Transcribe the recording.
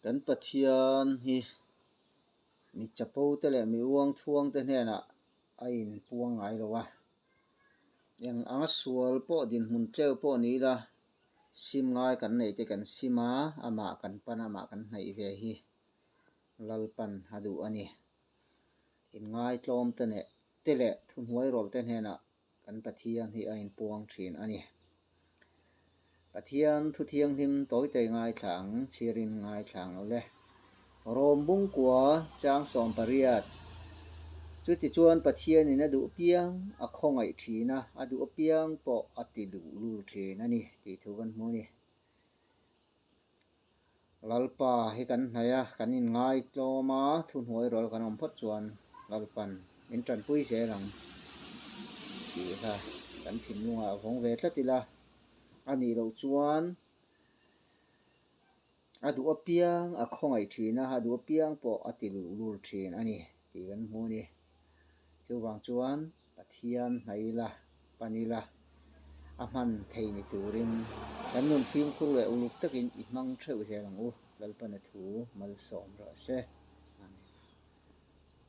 Kan Pathian hi mi chapo te leh mi uang thuang te hnenah a inpuang ngai lo a. Eng anga sual pawh dinhmun tleu pawh ni ila sim ngai kan neih te kan sim a, amah kan pan a, amah kan hnaih ve hi Lalpan a duh a ni. Inngaitlawm te neh te leh thuhnuai rawlh te hnenah kan Pathian hi a inpuang thin a ni. Pathian thu thianghlim tawite ngaithla ang, chhiarin ngaithla ang ule. Rom bungkua chang 18. Chutichuan Pathianin a duh piang a khawngaih thin a, a duh apiang pawh a ti luhlul thin a ni tih thu kan hmu a ni. Lalpa hi kan hnaih a, kan inngaitlawm a, thuhnuai rual kan awm phawt chuan Lalpan min tanpui zel ang tih kha kan thinlungah a vawng ve tlat ila. A nih loh chuan a duh apiang a khawngaih thin a, a duh apiang pawh a ti luhlul thin a ni tih kan hmu a ni. Chuvang chuan Pathian hnaih ila, pan ila, a hman thei ni turin kan nun fimkhur leh uluk takin i hmang theuh zel ang u, Lalpana thu malsawm rawh se.